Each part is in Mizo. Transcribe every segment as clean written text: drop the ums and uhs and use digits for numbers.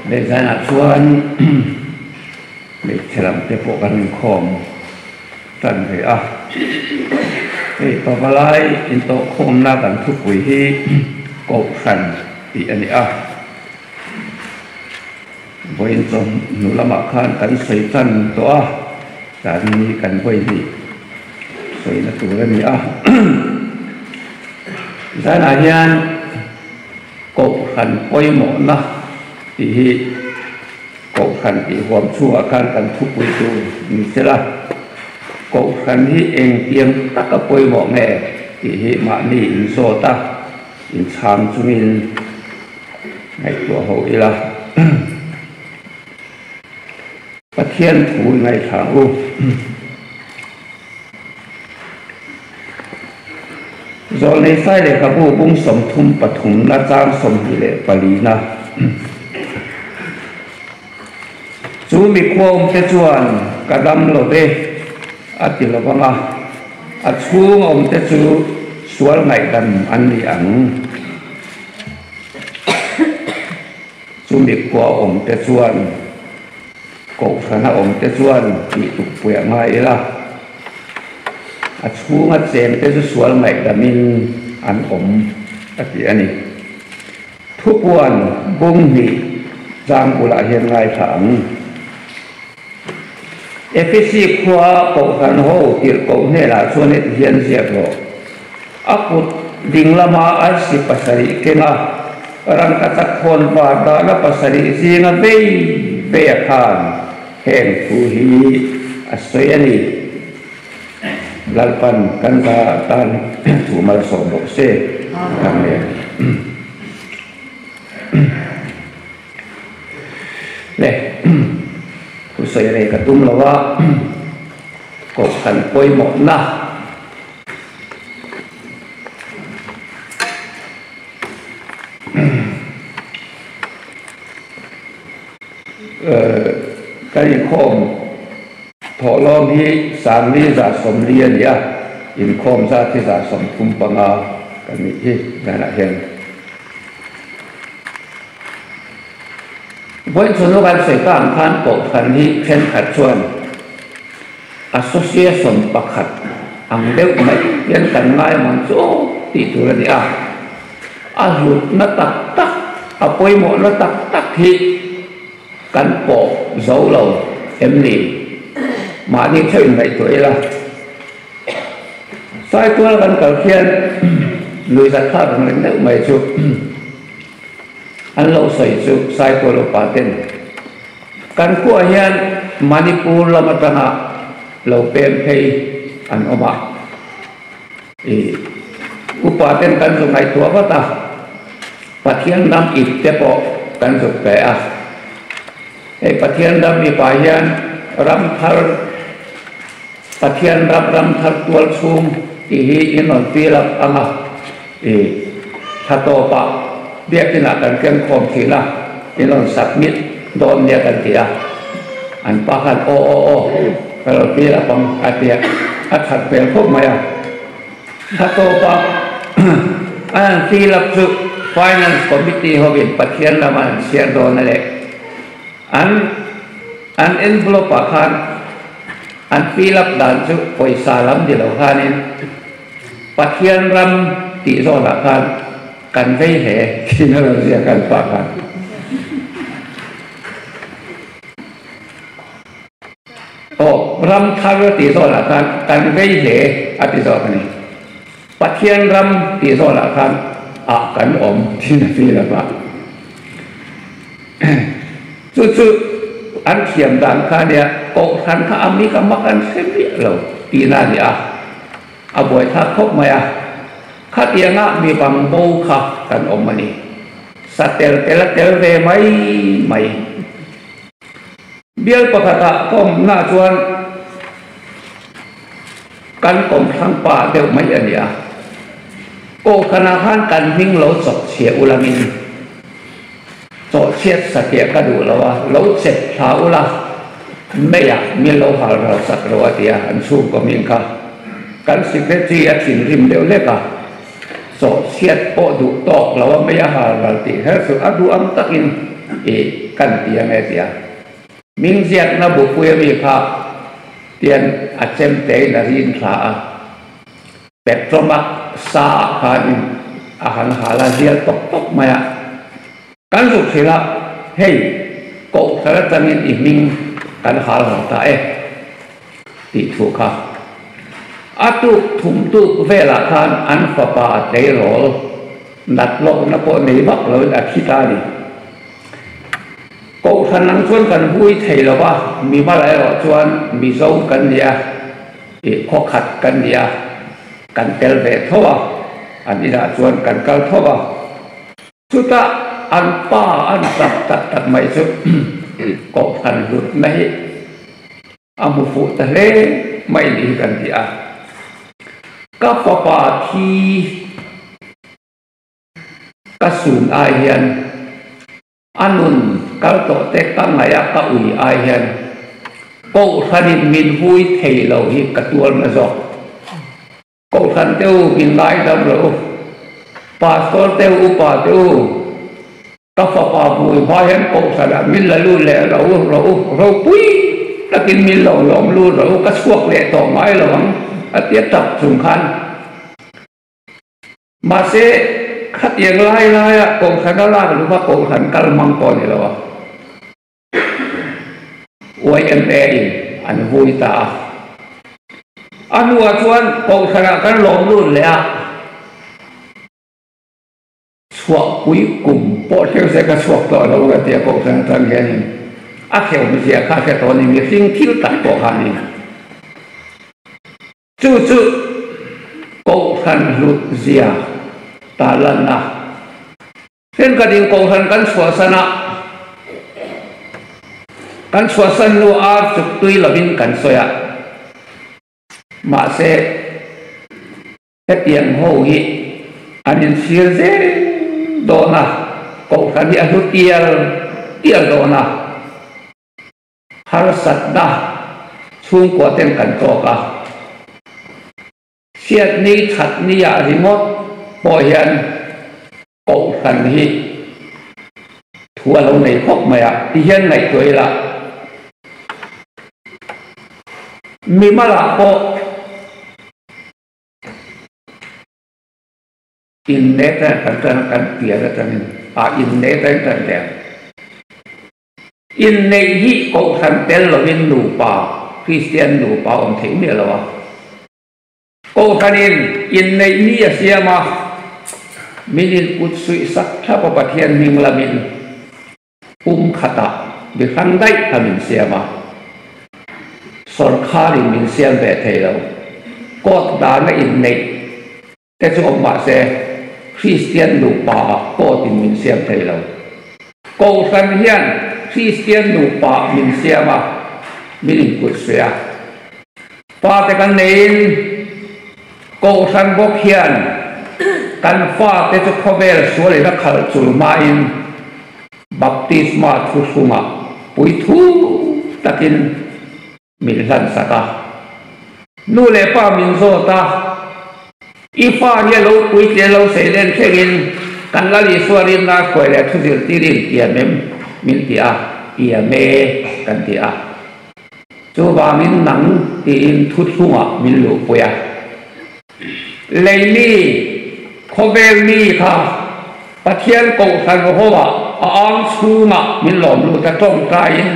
Lehzanah chuan hmeichhe lam te pawh kan inkhawm tan ve a. Hei pavalai intawhkhawmna kan thupui hi Kohhran tih a ni a. Vawiin chawhnu lamah khan kan sawi tan tawh a, tan hi kan vawi hnih sawina tur a ni a. Zanah hian Kohhran pawimawhna tih hi Kohhran tih huam chhungah khan kan thupui tur ni sela, Kohhran hi engtiang taka pawimawh nge tih hi mahni inzawt a, inchhang chungin Ngaihtuah ho ila. Pathian thu i ngaithla ang u. Zawlnei Sai lehkhabu bung 33 na chang 24 na. Chu mikhua awmte chuan ka dam lo ve a ti lo vang a, a chhung awmte chu sual ngaihdam an ni ang. Chu mikhua awmte chuan Kohhrana awmte chuan tih tukpui a ngai ila, a chhunga chengte chu sual ngaihdamin an awm a ti a ni. Thupuan bung hnih chang bulah hian ngaithla ang. Efesi khua Kohhran ho tirhkoh hnenah chuan heti hian ziak rawh, A kut ding lama arsi pasarih kenga rangkachak khawn var dahna pasarih zinga vei vei a khan heng thu hi a sawi a ni. Lalpan kan za tan thu malsawm bawk se. Amen. Le, thusawi rei ka tum lo a, Kohhran pawimawhna kan inkhawm Thawhlawm hi 40,140 a ni a, inkhawm zat hi 35 kan nih hi zanah hian. Vawiin chhunnu kan sawi ta ang khan Kohhran hi thenkhat chuan association pakhat ang deuh mai hian kan ngai ang chu tih tur a ni a, a hlutna tak tak, a pawimawhna tak tak hi Kan pawh zo lo em ni? Mahni theuh in ngaihtuah ila. Saitual kan kal khian lui zat thlak ang reng deuh mai chu an lo sawi chu Saitual upa ten kan khuaah hian Manipur lam atanga lo pem phei an awm a. I upa ten kan zu ngaihtuah vat a, Pathian ram ip te pawh kan zuk pe a. Hei Pathian ram ip ah hian ram thar, Pathian ram ram thar tual chhung tih hi in rawn fill up ang a, i thla tawp ah biakin ah kan keng khawm thin a, in rawn submit dawn nia kan ti a. An pa khan aw aw aw ka lo fill up ang a ti a, a that hmel khawp mai a. Thla tawpa an han fill up chu Finance Committee hovin Pathian lama an chhiar dawn a leh an an envelope ah khan an fill up dan chu pawisa lam ni lo khanin Pathian ram tih zawnah khan kan vei hle thin a rawn ziak an pa khan. Aw, ram thar tih zawnah khan kan vei hle a ti zawk a ni. Pathian ram tih zawnah khan ah kan awm thin a ti lova. Chu chu an thiam dan kha a nia, Kohhran kha a mi kha mak an hre miah lo tihna a ni a, a buaithlak khawp mai a. Khatianga mi bang bo kha kan awm a ni. Satel tel a tel ve mai mai. Bial pakhatah ka awmna chuan kan kawmthlang pa deuh mai a ni a, Kohhranah khan kan hming lo chawp chhia ulangin chawhchhiat satliah ka duh lo a, lo chep thla ula meiah min lo hal ral sak lo a ti a, an chhungkaw hming kha kan secretary a thinrim deuh hlek a, chawhchhiat pawh duh tawk lo a mei a hal ral tih her chu a duh ang takin i. kan ti ang e ti a. Hming ziakna bupui ami kha tian a chemte in a rin thla a. Petromax sa ah khan in a han hal a zial tawk tawk mai a. Kan zuk hrilh a, hei kohhran atangin i hming kan hal haw ta e tih thu kha. A tuk thum tuk velah khan an fapa a tleirawl nat lohna pawh nei vak loin a thi ta a ni. Kohhran ang chuan kan vui thei lo va, mimal erawh chuan Mizo kan ni a, ih khawkhat kan ni a, kan tel ve tho a, an inah chuan kan kal tho a. Chutah an pa an tak tak tak mai chu kohhran hlutna hi a hmu fuh ta hle mai ni hi kan ti a. Ka fapa thi ka sun ai hian a nun kal tawh te ka ngaih a ka ui ai hian kohhranin min vui thei lo hi ka tualna zawk. Kohhran te u, min ngaidam rawh u. Pastor te u, upa te u, ka fapa hmui hma hian kohhranah min la lut leh ro rawh u, ropui takin min lo lawm lut rawh u, ka chhuak leh tawh ngai lo ang, a ti a tap chung khan. Mahse, khatiang lai laia kohhran a lak luh kha kohhran kal hmang pawh a ni lo a. YMA in an vui ta a. A hnuah chuan kohhranah kan lawm lut leh a, chhuahpui kum pawh thleng se ka chhuak tawh lo ka ti a, kohhran atang hianin a kheuhzia kha hre tawh a ni, mihring thil tak pawh kha a ni. Chu chu kohhran hlutzia ta lanna. Thenkhatin kohhran kan chhuahsan a, kan chhuahsan hnu ar chuk tui lovin kan sawi a, mahse hetiang ho hi an inchhir zel dawn a, kohhran hi a hlu tial tial dawn a, harsatna chhungkua ten kan tawk a. Chhiatni thatni ah ringawt pawh hian kohhran hi thu a lo nei khawp mai a, ti hian ngaihtuah ila mimalah pawh inne tan kan tan kan pian atangin ah inne tan kan leng. Inneih hi kohhran tel lovin nupa, Kristian nupa awm theih miah lo a. Kohhranin inneih ni a siam a, min inkut suih sak thlap a Pathian hming lamin pum khatah mi hrang daih kha min siam a. Sawrkharin min siam ve thei lo. Court dana inneih te chu awm mah se, Kristian nupa ah court in min siam thei lo. Kohhran hian Kristian nupa min siam a, min inkut suih a. Fate kan neiin Kohhran bawk hian kan fate chu khawvel sualin a khalh chul hmain baptisma thuhrungah puithu takin Min hlan sak a. Nu leh pa min zawt a, I fa hi a lo puitling lo sei len thlengin kan Lal Isua rinna hruai leh thu zirtirin tiam em? Min ti a, Tiam e kan ti a. Chuvangin nang tiin thuthlungah min luhpui a. Lei mi, khawvel mi kha Pathian Kohhran hovah a ang chhungah min lawm lut a tawngtaiin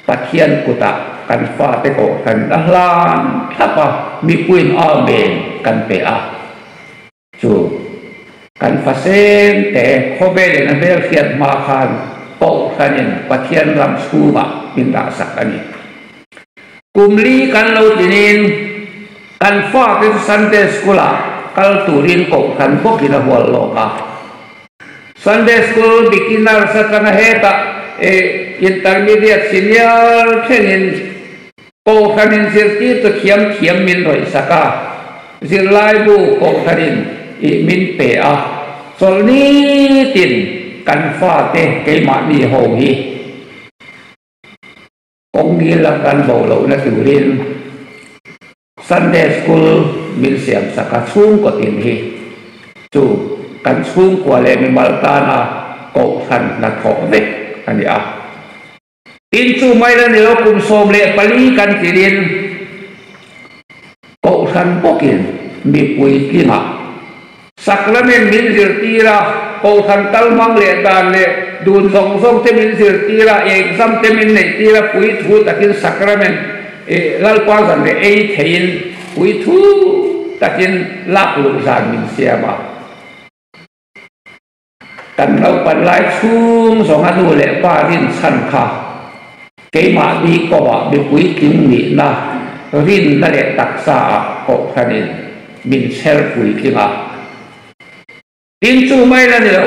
Pathian kutah kan fate kohhran a hlan thlap a, mipuiin Amen kan pe a. Chu kan fa sen te khawvelin a hmelhriat hma khan kohhranin Pathian ram chhungah min dahsak a ni. Kum li kan lo tlinin kan fate chu Sunday School-ah kal turin kohhran bawkin a hual lawk a. Sunday School beginners atanga hetah intermediate senior thlengin Kohhranin zirtirtu thiam thiam min rawih sak a, zirlaibu Kohhranin min pe a, chawlhni tin kan fate keimahni ho hi kawng ngil a kan bo lohna turin Sunday School min siam sak a, chhungkaw tin hi chu kan chhungkua leh mimal tana kohhran hnathawh vek a ni a. Tin chu mai la ni lo kum 14 kan tlinin Kohhran bawkin mipui tlingah Sacrament min zirtir a, Kohhran kal hmang leh dan leh dun zawng zawng te min zirtir a, exam te min neihtir a, puithu takin Sacrament Lalpa zan leh ei theiin puithu takin lak luh zan min siam a. Kan naupan lai chhung zawnga nu leh pa rinchhan kha keimah bik pawhah mipui tling nihna, rinna leh taksa ah kohhranin min chher puitling a. Tin chu mai la ni lo,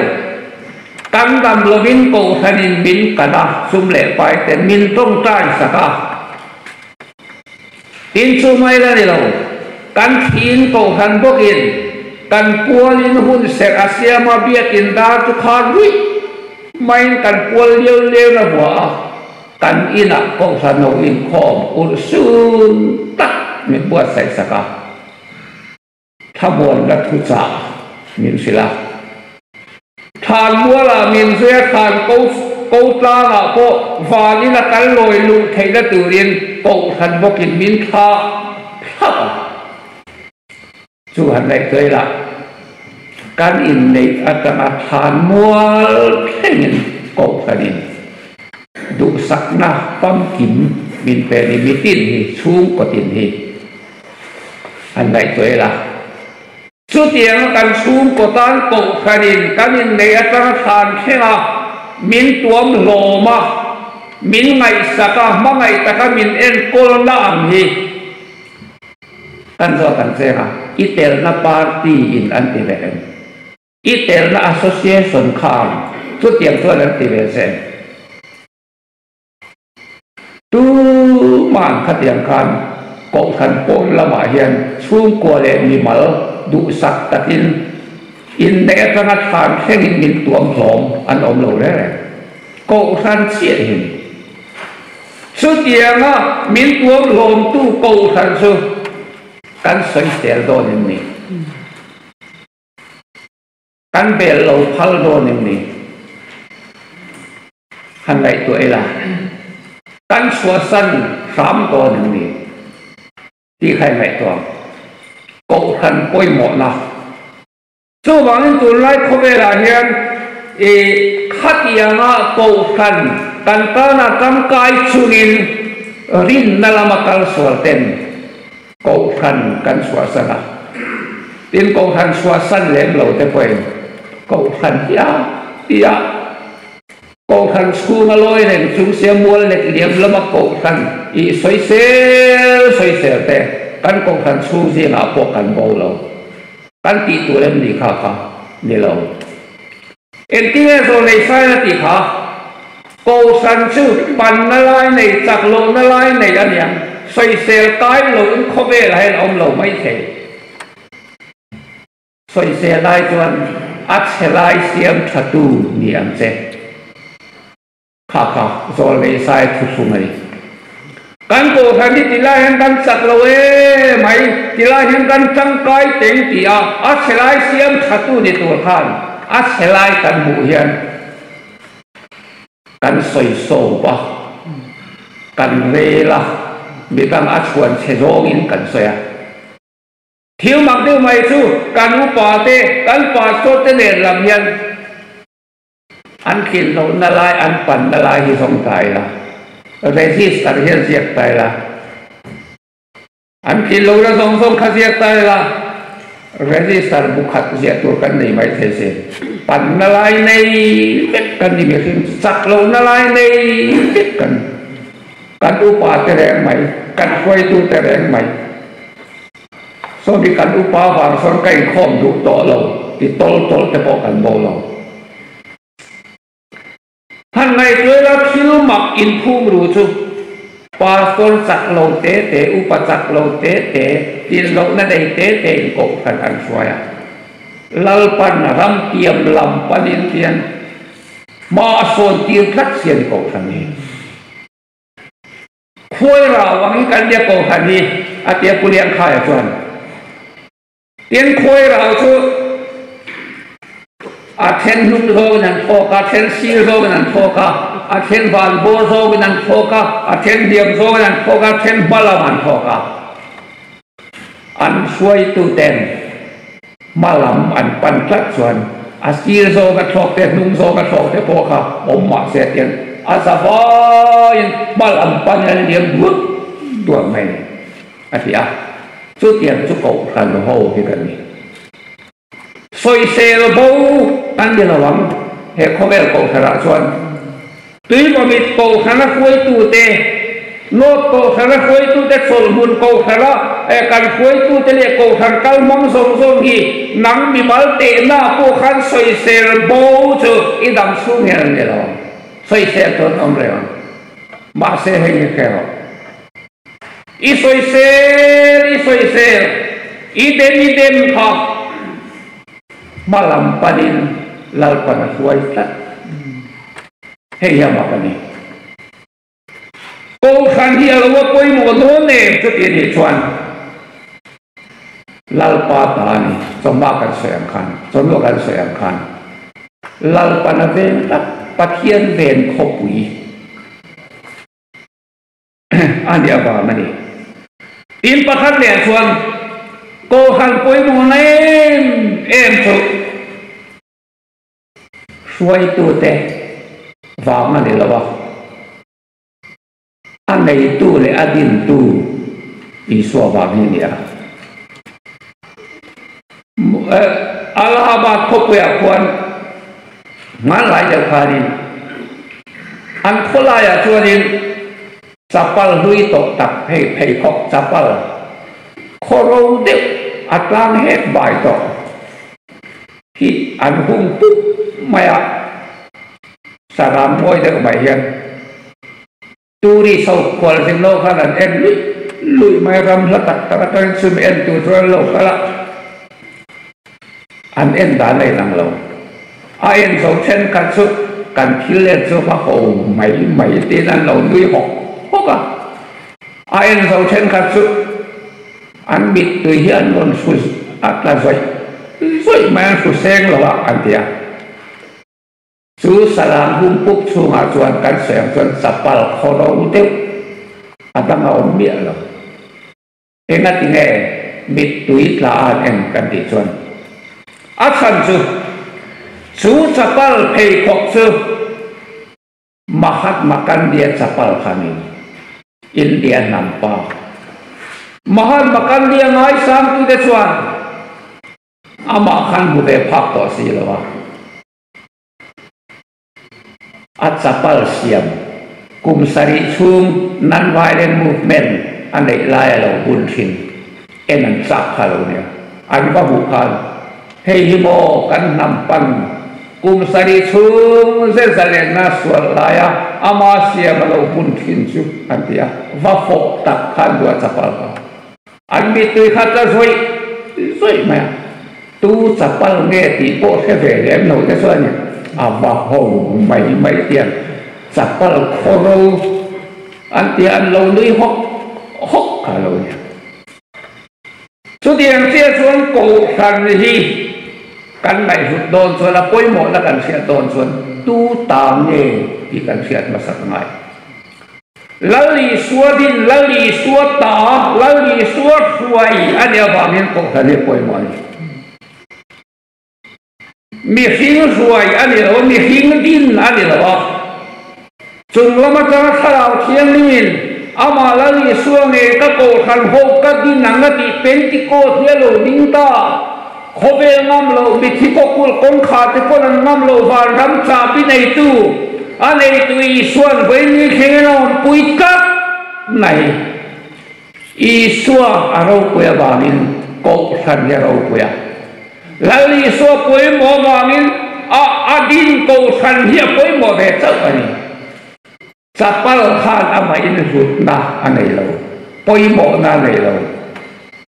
kan dam lovin kohhranin min kan a, sum leh pai ten min tawngtai sak a. Tin chu mai la ni lo, kan thiin kohhran bawkin kan pualin hun serh a siam a, biakin dar chu khar ruih maiin kan pual liau liau na hua a, kan inah kohhran ho inkhawm urh sun tak min buatsaih sak a. Thlamuanna thuchah min hrilh a. Thlanmualah min zui a, thlan ko ko tlangah pawh vanin a kal lawi luh theihna turin kohhran bawkin min thlah thlap a. Chu han ngaihtuah ila, kan inneih atanga thlanmual thlengin kohhranin duhsakna famkim min pe ni mitin hi, chhungkaw tin hi. An ngaihtuah ila. Chutianga kan chhungkaw tan kohhranin kan inneih atanga thlan thleng a, min tuam hlawm a, min ngaihsak a, hmangaih taka min enkawlna ang hi kan zawt ang cheng a, i telna party in an ti ve em? I telna association khan chutiang chuan an ti ve zen? Tuman khatiang khan Kohhran pawn lamah hian chhungkua leh mimal duhsak takin inneih atanga thlan thlengin min tuam hlawm an awm lo reng reng. Kohhran chiahin chutianga min tuam hlawmtu Kohhran chu kan sawi tel dawn em ni? Kan bel lo phal dawn em ni? Han ngaihtuah ila, kan chhuahsan hram dawn em ni? Tih kha i ngaihtuah ang. Kohhran pawimawhna. Chuvangin tunlai khawvelah hian i khatianga kohhran kan tana tangkai chungin rinna lama kal sual ten Kohhran kan chhuahsan a, tin kohhran chhuahsan lem lo te pawhin kohhran hi a ti a, kohhran chhunga lawi reng chung sia mual let liam lama kohhran ih sawisel sawisel te kan kohhran chhung zingah pawh kan bo lo. Kan tih tur em ni kha kha ni lo. Engtinge zawl nei sai a tih kha? Kohhran chu panna lai nei, chak lohna lai nei a niang. Sawisel kai loin khawvelah hian a awm lo mai thei. Sawisel lai chuan a chhe lai siam thatu ni ang che. Kha kha zawl nei sai thu thung a ni. Kan kohhran hi tilai hian kan chak lo e mai, tilai hian kan tangkai teng ti a, a chhe lai siam thatu ni tur khan a chhe lai kan hmuh hian kan sawi sawp a, kan rel a, midang a chhuan chhe zawngin kan sawi a. Thil mak deuh mai chu kan upa te, kan pastor te nen lam hian An tlin lohna lai, an panna lai hi zawng ta ila, register hian ziak ta ila, an tlin lohna zawng zawng kha ziak ta ila, register bu khat ziah tur kan nei mai thei si. Panna lai nei vek kan ni mihring, chak lohna lai nei vek kan ni. Kan upa te reng mai, kan hruaitu te reng mai. Sawmi kan upa vang sawn ka inkhawm duh tawh lo ti tawl tawl te pawh kan bo lo. Han ngaihtuah ila thil mak inphum ru chu Pastor chak lo te te, upa chak lo te te, tinlohna nei te te in kohhran an hruai a. Lalpan ram tiam lam panin hian hma a sawn tir tlat si a ni kohhran hi. Khuai rau ang hi kan nia kohhran hi a tia Pu Liangkhaia chuan. Tin khuai rau chu a then hnung zawngin an thawk a, then sir zawngin an thawk a. a then van bawr zawngin an thlawk a, a then hniam zawngin an thlawk a, a then hma lam an thlawk a. An hruaituten hma lam an pan tlat chuan a sir zawnga thlawk te, hnung zawnga thlawk te pawh kha awm mah se tiang a za vaiin hma lam panin an liam duah duah mai a ti a. Chutiang chu Kohhran ho hi kan ni. Sawisel bo an ni lo ang. He khawvel kohhranah chuan Tuimawmit kohhrana hruaitute, North kohhrana hruaitute, Chawlhmun kohhrana kan hruaitute leh kohhran kal hmang zawng zawng hi nang mimal tehna pawh khan sawisel bo chu i dam chhung hian an ni lo ang. Sawisel chu an awm reng ang. Mahse hei hi hre rawh. I sawisel, i sawisel, i dem, i dem kha hma lam panin Lalpan a hruai tlat. Hei hi a mak a ni. Kohhran hi a lo a pawimawh dawn em chuti a nih chuan Lalpa ta a ni. Chawhma kan sawi ang khan, chawhnu kan sawi ang khan Lalpan a veng tlat, Pathian ven khawpui. A nih avang a ni. Tin pakhat leh chuan Kohhran pawimawh na em em chu hruaitute vang a ni lo a, a neitu leh a dintu Isua vang hi a ni a. Allahabad khawpuiah khuan hmanlai deuh khanin an khawlaiah chuanin chapal hlui tawh tak hei pheikhawk chapal khawro deuh a tlang hek bai tawh hi an hung pup mai a, saram mawi deuh mai hian. Tourist ho khualzin lo khan an en luih luih mai ram hla tak tak atangin chumi en tur chuan an lo kal a, an en dan a inang lo. A en zo thenkhat chu kan thil en chu va ho mai mai tiin an lo nui hawk hawk a, a en zo thenkhat chu an mittui hi an rawn hru a tla zawih zawih mai an hru seng lo a an ti a. Chu salang hum pup chhungah chuan kan sawi ang chuan chapal khawro deuh a dang a awm miah lo. Engati nge mittui tla an en kan tih chuan a chhan chu chu chapal pheikhawk chu Mahatma Gandhi-a chapal kha ni India hnam pa Mahatma Gandhi-a ngaisangtute chuan Amah khan hmu ve phak tawh si lo a, a chapal siam kum sarih chhung non-violent movement a neih lai a lo bun thin en an chak kha lo nia. An va hmuh khan hei hi maw kan hnam pan kum sarih chhung zet zalenna sual laia ama siam a lo bun thin chu an ti a, va fawh tak khan duh a chapal kha. An mittui kha tla zawih zawih mai a, tu chapal nge tih pawh hre ve lem lo te chuan a va ho mai mai tiang chapal khawro an tia an lo nui hawk hawk kha lo nia. Chutiang chiah chuan Kohhran hi kan ngaihhlut dawn chuan a pawimawhna kan hriat dawn chuan tu ta nge tih kan hriat hmasak ngai. Lal Isua din, Lal Isua ta, Lal Isua hruai a nih avangin Kohhran hi a pawimawh a ni. Mihring hruai a ni lo, mihring din a ni lo a. Chung lam atanga Thlarau Thianghlimin amah Lal Isua nge ka Kohhran ho ka din ang a tih Pentecost hi a lo ding ta. Khawvel ngam loh mithi kawkulh kawngkhar te pawn an ngam loh vanram chapi neitu a neitu Isua'n vawiin ni thlengin a awmpui tlat mai. Isua a ropui avangin Kohhran hi a ropui a. Lal Isua pawimawh avangin a a din Kohhran hi a pawimawh ve chauh a ni. Chapal khan amah inhlutna a nei lo, pawimawhna a nei lo.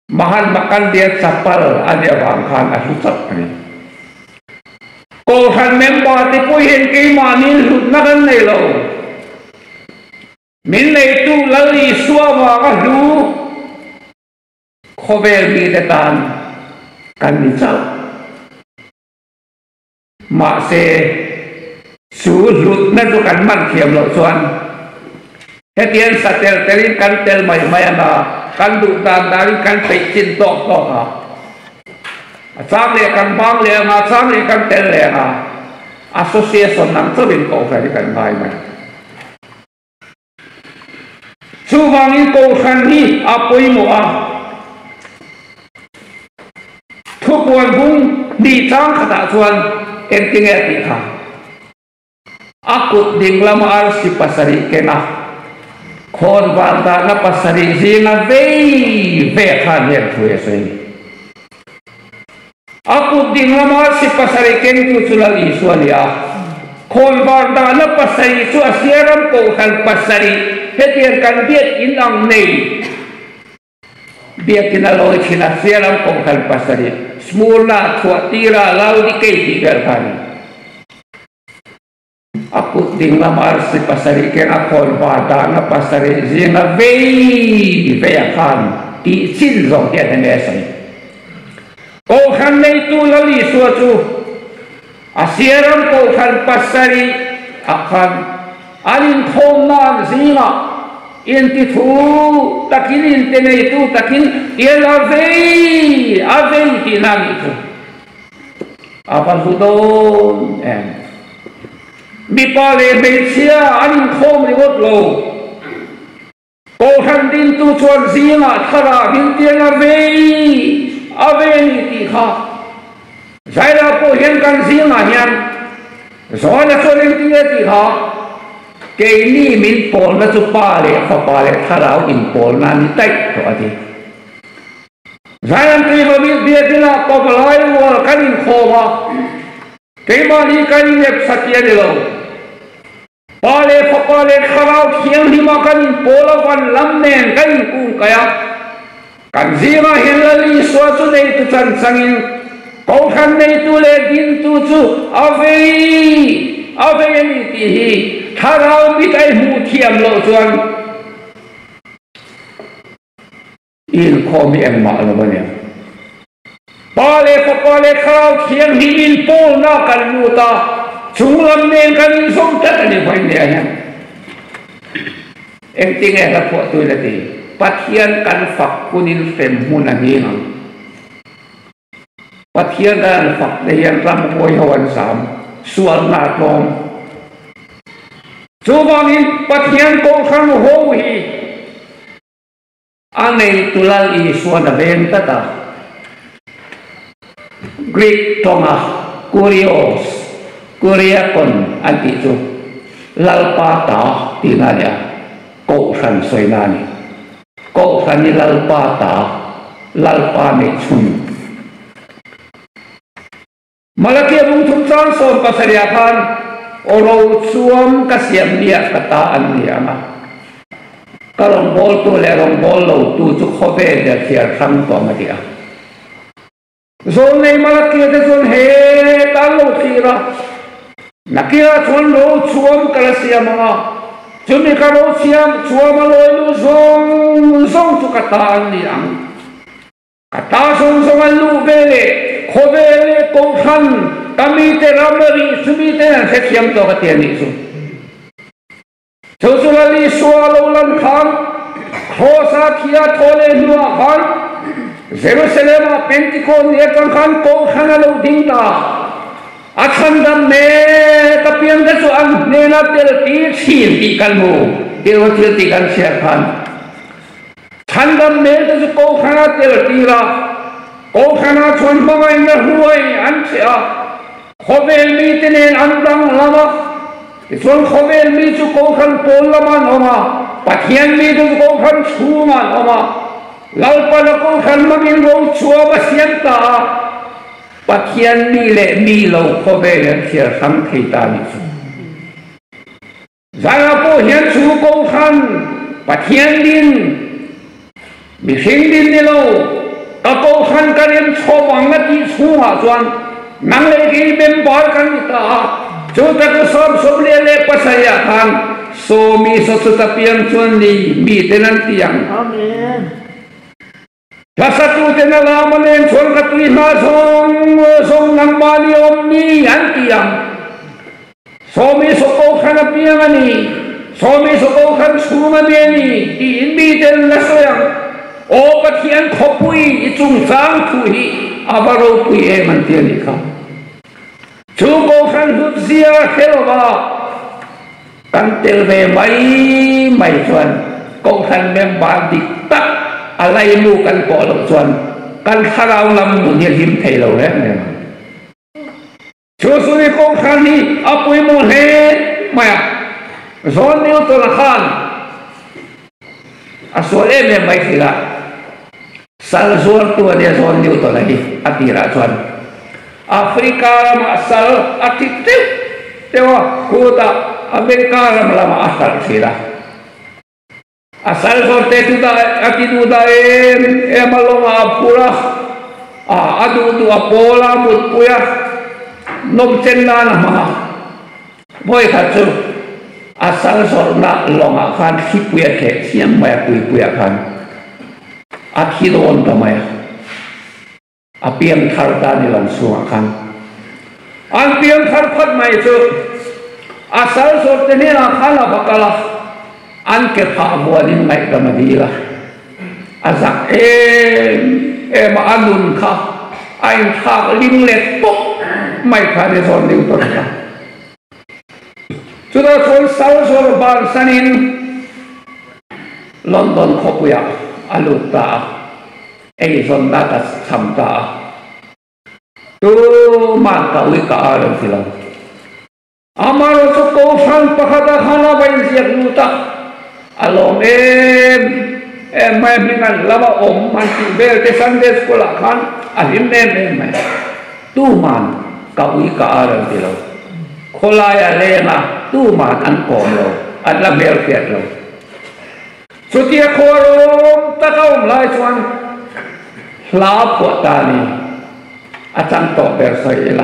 Mahatma Gandhi-a chapal a nih avang khan a hlu chauh a ni. Kohhran member te pawh hian keimahni hlutna kan nei lo. Min neitu Lal Isua vanga hlu khawvel mite tan kan ni chauh. Mahse, Chu hlutna chu kan man thiam loh chuan hetiang sa tel telin kan tel mai mai ang a, kan duh dan danin kan peih chin tawk tawk a. A chang leh kan bang leh ang a, a chang leh kan tel leh ang a, association ang chauhin kohhran hi kan ngai mai. Chuvangin Kohhran hi a pawimawh a, thupuan bung hnih chang khatah chuan engtinge a tih kha? A kut ding lama arsi pasarih keng a, khawn van dahna pasarih zinga vei ve khan hian thu hi a sawi a ni. A kut ding lama arsi pasarih kengtu chu Lal Isua a ni a. Khawnvar dahna pasarih chu Asia ram kohhran pasarih hetiang kan biak in ang nei biakin a lawi thin Asia ram kohhran pasarih Smurna, Thuahtira, Laodikei tih vel kha a ni. A kut ding lama arsi pasarih keng a khawnvar dahna pasarih zinga vei vei a khan tih chin zawng hian hemi a sawi. Kohhran neitu Lal Isua chu Asia ram kohhran pasarih ah khan an inkhawmna an zingah intithu takin inte neitu takin tial a vei a vei tihna a nih chu. A va hlu dawn em? Mipa leh hmeichhia an inkhawm ringawt lo. Kohhran dintu chuan zingah thlarah hmintiang a vei a ve a ni tih kha Zaila pawh hian kan zingah hian Zawna chuan engtinge tih kha keini min pawlna chu Pa leh Fapa leh Thlarau inpawlna a ni taih tawh a ti. Zion Tuivawmit biakina pawmlai rual kan inkhawm a, keimahni kan inep sati a ni lo. Pa leh Fapa leh Thlarau Thianghlima kan inpawl a, van lam nen kan inkungkaih a. Kan zingah hian Lal Isua chu neitu chan changin Kohhran neitu leh dintu chu a vei a vei a ni tih hi Thlarau mit a i hmuh thiam loh chuan I inkhawm hi engmah lo a nia. Pa leh Fapa leh Thlarau Thianghlim inpawlna kan lut a, chunglam nen kan inzawm tlat a ni vawiin leh ah hian. Engtinge hla phuahtu in a ti? Pathian kan fak hunin hrem hmun a nghing ang. Pathian kan an fak te hian ramhuai ho an zam, sualna a tlawm. Chuvangin Pathian Kohhran ho hi A neitu Lal Isuan a veng tlat a. Greek tawnga kurios, kuriakon an tih chu Lalpa ta tihna a ni a, Kohhran sawina a ni. Kohhran hi Lalpa ta, Lalpa neihchhun. Malakia lungthum chang 17ah khan aw ro chuam ka siam nia ka ta an ni ang a, ka rawngbawltu leh rawngbâwl lotu chu khawvel der thiar hrang tawh ang a ti a. Zawlnei Malakia te chuan he ta an lo thlir a, Nakinah chuan ro chuam ka la siam ang a, chumi ka ro siam chuam a lawi lu zawng zawng chu ka ta an ni ang. Ka ta zawng zawng an luh ve leh khawvel leh kohhran ka mite ram a rih chu miten an hrethiam tawh ka ti a nih chu. Chu chu Lal Isua lo lan khan Kraws-a thi a thaw leh hnuah khan Jerusalem-ah Pentikos ni atang khan kohhran a lo ding ta. A chhandam mek a piang te chu an hnena tel tir thin tih kan hmu. Tirhawt thil tih kan hriat khan. Chhandam mel te chu Kohhran a tel tir a, Kohhranah chuan hmangaihna hruai an che a, khawvel mite nen an danglam a, tichuan khawvel mi chu Kohhran pawl lamah an awm a, Pathian mite chu Kohhran chhungah an awm a, Lalpana Kohhran hmangin rochuam a siam ta a, Pathian mi leh mi lo khawvel an thliar hrang thei ta a nih chu. Zara pawh hian chu Kohhran Pathian din, mihring din ni lo, ka Kohhran ka rem chhawp ang a tih chhungah chuan nang leh kei member kan ni ta a, chu tak chu 77 ah khan sawmi sawchuta piang chuan ni miten an ti ang. Amen. Hlasatuten a lam a nen chuan ka tui hna zawng zawng nangmah ni awm ni an ti ang. Sawmi saw kohhran a piang a ni, sawmi saw kohhran chhung a mi a ni tiin miten la sawi ang. Aw Pathian khawpui i chungchang thu hi a va ropui em an ti a nih kha. Chu kohhran hlut zia hre lova kan tel ve mai mai chuan kohhran member dik tak a laimu kan pawh loh chuan kan thlarau lam nun hi a hlim thei lo reng reng ang. Chu suri kohhran hi a pawimawh hle mai a, John Newton-a khan a sual em em mai thei a, sal zuartu a nia John Newton-a hi a tirah chuan Africa ramah sal a thi teuh teuh a, khutah America ram lamah a hralh thin a. A sal zawr te chu dah a ti duh dah em em a lawngah a phur a, a a duh duh a pawl a mutpui a, nawm chen nan a hmang a. Vawikhat chu a sal zawrhna lawngah khan thlipui a tleh chiang mai a, tuipuiah khan a thi dawn ta mai a. A piangthar ta ni lo chhungah khan an piangthar phat mai chu a sal zawt te hnenah khan a va kal a, an ke phah vuanin ngaihdam a dil a, a zak em em a, a nun kha a inthlak ling leh tawp mai kha a ni zawn deuh tawh kha. Chutah chuan sal zawr bansanin London khawpuiah a lut ta a. Eizawnna ka cham ta a, tuman ka ui ka ar an ti lo. Amaherawh chu Kohhran pakhata khan a va inziak lut a, a lawm em em mai a, hming an lam a awm an tih vel te Sunday School ah khan a hlim em em mai. Tuman ka ui ka ar an ti lo. Khawlaia leng a, tuman an kawm lo, an la hmelhriat lo. Chutia khuarawm tak a awm lai chuan hla phuah ta ni a chang tawh ber sawi ila,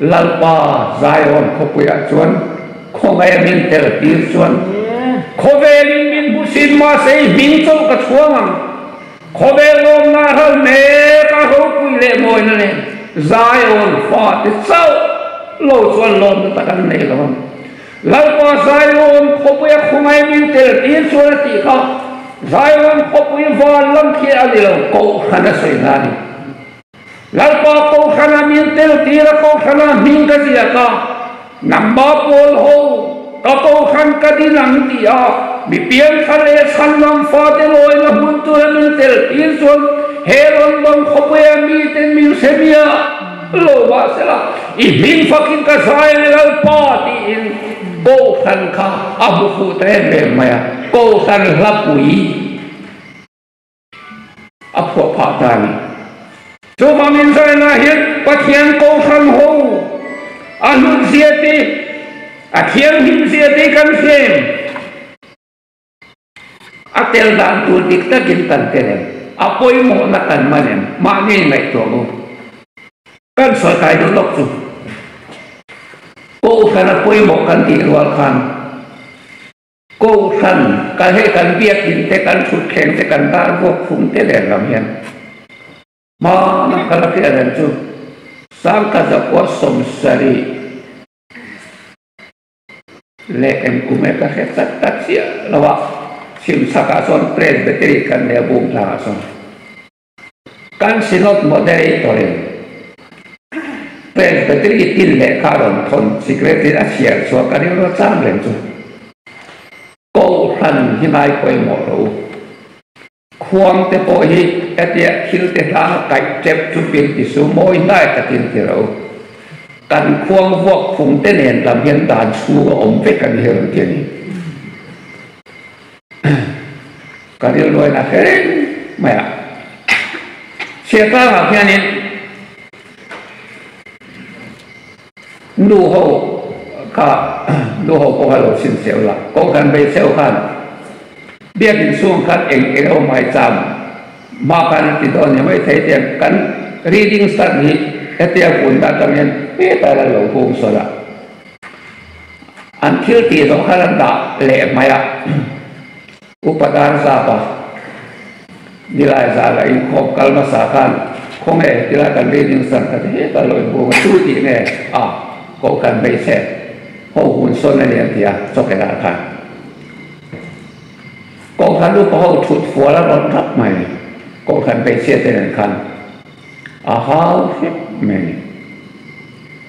Lalpa Zion khawpuiah chuan khawngaih min tel tir chuan khawvelin min hmu sin mahse i hming chauh ka chhuang ang. Khawvel lawmna ral mek a ropui leh mawina nen Zion fate chauh lo chuan lawmna tak an nei lo ang. Lalpa Zion khawpuia khawngaih min tel tir chuan a tih kha, Zion khawpui van lam khi a ni lo, Kohhran a sawi hna a ni. Lalpa Kohhrana min tel tir a, Kohhrana hming ka ziak a, nangmah pawl ho ka Kohhran ka din ang ti a, mi pianthar leh chhanlam fate lawina hmun tura min tel tir chuan he London khawpuia miten min hre miah lo mahsela, i hming fakin ka zai ang e Lalpa tiin Kohhran kha a hmu fuh ta em em mai a, Kohhran hlapui a phuah phah ta a ni. Chuvangin zainah hian Pathian Kohhran ho a hlutzia te, a thianghlimzia te kan hre em? A tel dan tur dik takin kan tel em? A pawimawhna kan man em? Mahni ngaihtuah u. Kan sawi kai duh lawk chu. Kohhran a pawimawh kan tih rual khan Kohhran ka hei kan biakinn te kan thutthleng te kan dar vuak phung te len lam hian hmana ka la hriat reng chu Sangkazakua 70 Leh eng kum e ka hre tak tak chiah lo a, chhim chhakah chuan Presbytery kan nei a bum tlangah chuan kan Synod Moderator in Presbytery tin lehkha a rawn thawn Secretary a chhiar chhuah ka rilru a chang reng chu Kohhran hi ngai pawimawh lo u. Khuang te pawh hi hetia thil te hlang a kaih tep chu pin ti su mawi hnai takin ti ro. Kan khuang vuak phung te nen lam hian dan chhung a awm vek a ni hi rawn ti a ni. Ka rilruaina hre reng mai a. Chhiatlangah khianin Nu ho kha nu ho pawh kha lo chhin cheu la, Kohhran hmeichhe ho khan biakin chhung khan eng eng emaw maicham hma khan an ti dawn ni mai thei tiang kan reading stand hi hetia vun dah atang hian hetah hian an lo hung sawn a, an thil tih zawh khan an dah leh mai a, Upa dar zap a, Nilai zan a inkhawm kal hmasa khan khawnge tilai kan reading stand kha ti hetah lo inhung a, chu tih nge a Kohhran hmeichhe. Ho hun sawn a ni an ti a, chawkelah khan Kohhran upa ho thut fual a rawn rap mai a ni. Kohhran hmeichhia te nen khan a hau hrep mai a ni.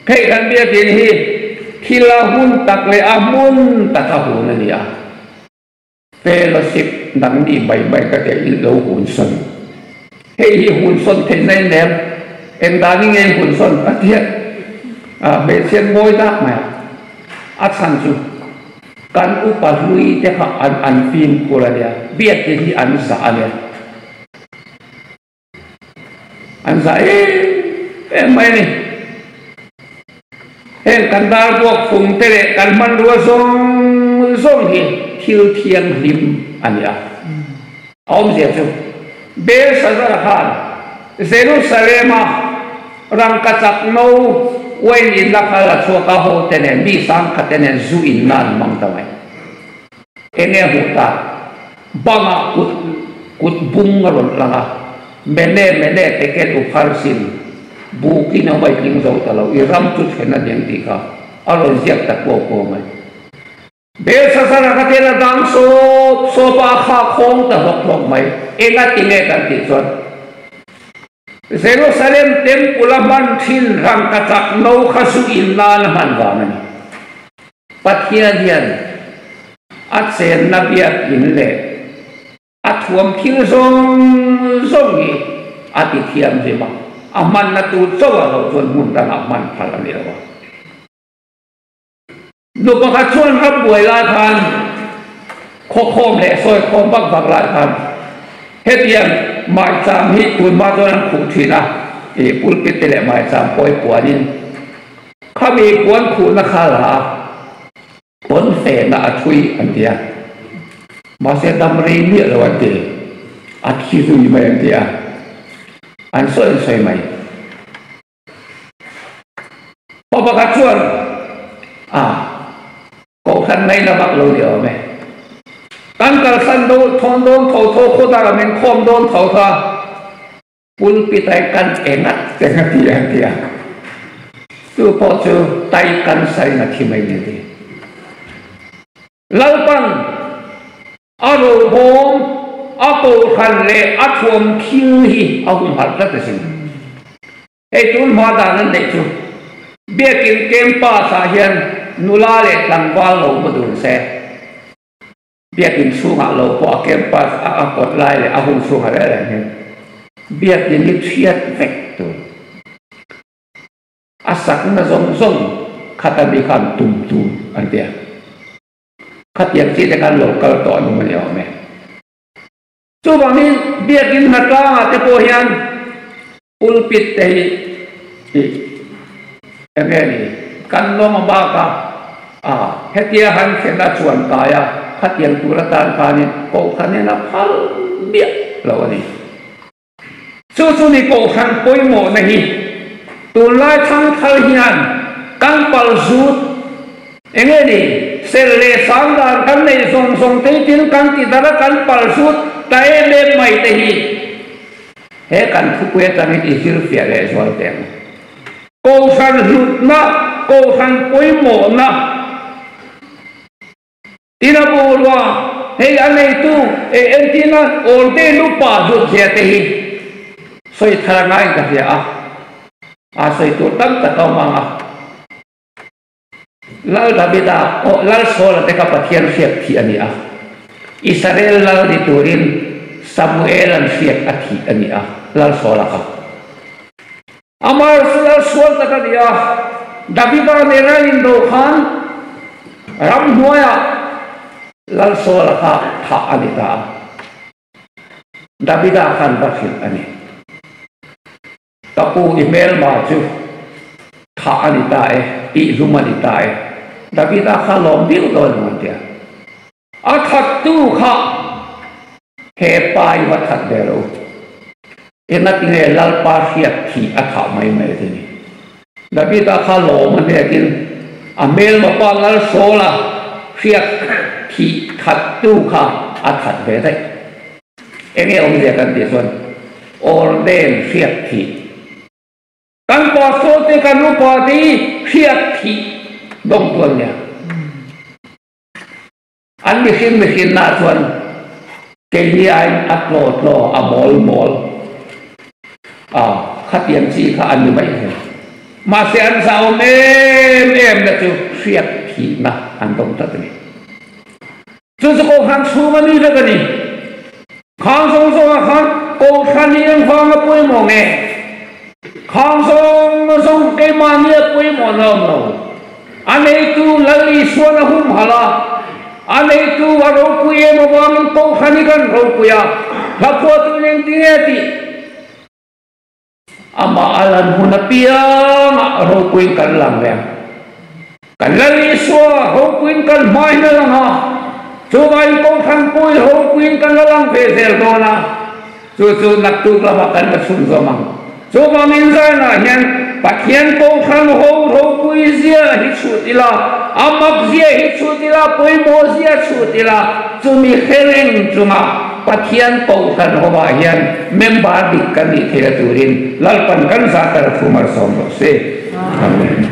Hei kan biakin hi thil a hun tak leh a hmun taka hun a ni a. Fellowship dang nih mai mai ka teh i lo hun sawn. Hei hi hun sawn theih na in nem, eng dan i ngei hun sawn ka ti a, hmeichhiat ngawi dak mai a, a chhan chu kan upa hlui te kha an an fimkhur a nia, biakin hi an zah a nia. An zah em em mai a ni. Heng kan dar buak fung te leh kan hmanrua zawng zawng hi thil thianghlim a ni a. A awmzia chu Belshazzar khan Jerusalem-a rangkachak no uain in la kha la chhuak a, ho te nen mi sangkhat te nen zu in nan hmang ta mai. Enge hmuh tak? Bangah kut kut bung a rawn lang a, Mene mene teken u pharsin, bukin a mai tling zo ta lo, i ram chu then a niang tih kha a rawn ziak ta kuau kuau mai. Belshazzar-a kha tian a dang sawp sawp a, a kha khawng ta hlawk hlawk mai. Enga ti nge kan tih chuan Jerusalem Temple a hman thin rangkachak no kha zu in nan a hman vang a ni. Pathian hian a chenna biakinn leh a thuam thil zawng zawng hi a ti thianghlim a, a hmanna tur chauh ah loh chuan hmun dangah hman phal a ni lo a. Nu pakhat chuan ram buai lai khan khawkhawm leh sawikhawm vak vak lai khan hetiang maicham hi tunhma chuan an khuh thin a, ih pulpit te leh maicham pawi puanin Khami puan khuhna kha la a, pawn fehna a thui an ti a, mahse dam rei miah lo an ti, a thi zui mai an ti a, an sawi an sawi mai. Pa pakhat chuan a Kohhran mai la vak lo ni awm e. Kan kalsan thawn dawn tho tho khawdar a min khawm dawn tho kha. Pulpit ai kan engat teng a ti a ti a, chu pawh chu tai kan sain a thi mai ni a ti. Lalpan a rohawm, a kohhran leh a thuam thil hi a humhalh tlat a sin. Hei tun hma dan an neih chu Biakin campus ah hian nula leh tlangval lo hmu dun se. Biakinn chhungah lo pawh a campus a a kawt lai leh a hun chhungah reng reng hian biakinn hi chhiat vek tur a sakna zawng zawng khata mi khan tum tur an ti a, khatiang chi te khan lo kal tawh anung a ni awm e. Chuvangin biakinn hnatlangah te pawh hian pulpit te hi ih eng nge ni kan lawm a bak a, a hetia han thlen a chuan kai a khatiang tur atan khanin kohhranin a phal miah lo a ni. Chu chu ni kohhran pawimawhna hi tunlai thangthar hian kan pal zut eng nge ni sel leh sang dan kan neih zawng zawng te hi tin kan ti darh a kan pal zut ta em em mai te hi. He kan thupui atangin i zirfiah leh zual teh ang. Kohhran hlutna, kohhran pawimawhna tina bungrua hei a neitu e entirna ordain upa hlut zia te hi sawi thar a ngaiin ka hria a, a sawi tur tam tak a awm ang a. Lal Davida, aw, Lal Saula te kha Pathian hriat thih a ni a. Israel lal ni turin Samuela'n hriat a thih a ni a, Lal Saula kha. Amah chu lal sual tak a ni a, Davida nena indo khan ramhnuaiah Lal Saula kha thah a ni ta a. Davida khan va hrilh a ni. Ka pu i hmelma chu thah a ni ta e, tihhlum a ni ta e. Davida kha lawm viau dawn ang an ti a. A thattu kha he pa i va that ve lo. Engatinge Lalpa hriat thih a thah mai mai a ti ni. Davida kha lawm a hnekin a hmelma pa Lal Saula hriat thih thattu kha a that ve daih. Enge awmzia kan tih chuan ordain hriat thih. Kan pastor te kan upa te hi hriat thih dawng tu an nia. An mihring mihrinna chuan keini aiin a tlaw tlaw, a mawl mawl a, khatiang chi kha a ni mai thei. Mahse an zahawm em em na chu hriat thihna an dawng tlat a ni. Chu chu Kohhran chhung a ni vek a ni. Khang zawng zawngah khan Kohhran hi engvang a pawimawh nge? Khang zawng zawng keimahni a pawimawh na awm lo. A neitu Lal Isuan a humhalh a, a neitu a ropui em avangin Kohhran hi kan ropui a, hlaphuahtu in engtinge tih? Amah a lan hun apiangah ropuiin kan lang reng. Kan Lal Isua ropuiin kan hmaiin a lang a, chuvangin Kohhran pawhin ropuiin kan la lang ve zel dawn a, chu chu naktuk lamah kan la chhunzawm ang. Chuvangin zanah hian Pathian Kohhran ho ropui zia hi chhut ila, a mak zia hi chhut ila, pawimawh zia chhut ila, chumi hre reng chunga Pathian Kohhran hovah hian member dik kan nih theihna turin Lalpan kan zah tar thu malsawm rawh se. Amen.